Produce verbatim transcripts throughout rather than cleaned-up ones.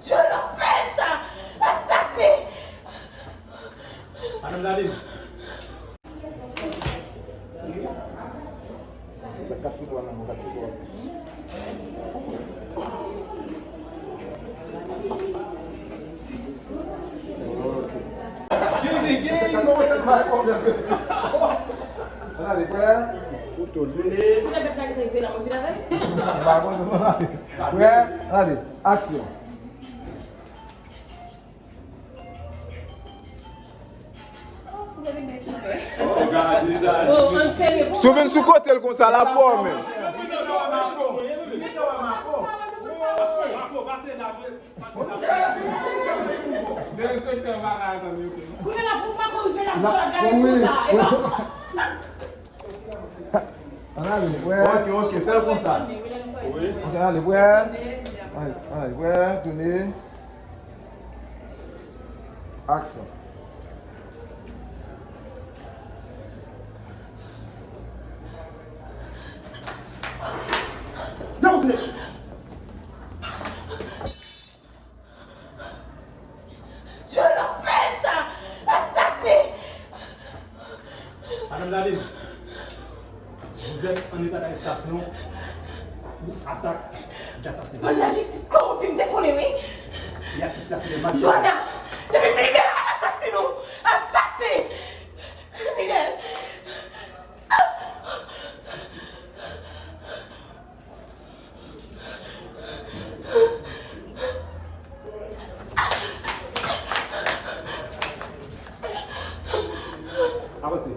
Jolo pèn sa! Asasen! Madanm Nadine. Kat kout wan nan, kat kout wan. Gade, prè. Prè, gade, aksyon. Si w vin sou kote l konsa, l ap fòme. Kounye a la pou w pa ka rive la pou sa gade konsa. Ann ale, frè. Ok, ok, fè l konsa. Ok, ann ale, frè. Ann ale, frè, tounen. Aksyon. Jolo pèn sa! Asasen! Madanm Nadine, vous êtes en état d'arrestation pour attaque d'assassinat. Bon, lajistis kòwonpi, m te konnen, wi. Li aksepte aksepte mal. Joana, depi m rive la, m ap asasen ou. Asasen! Kriminèl! Avanse.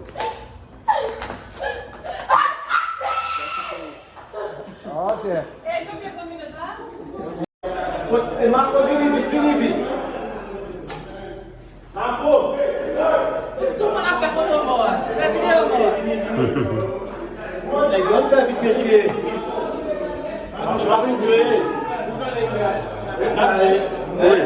Ok. E Marco, vini vit, vini vit. Marco! Tout moun ap fè foto mò a. Fè videyo mò a. Nèg yo, ann fè vit, mesye. N ap vin jwe. N ap jwe. Wi.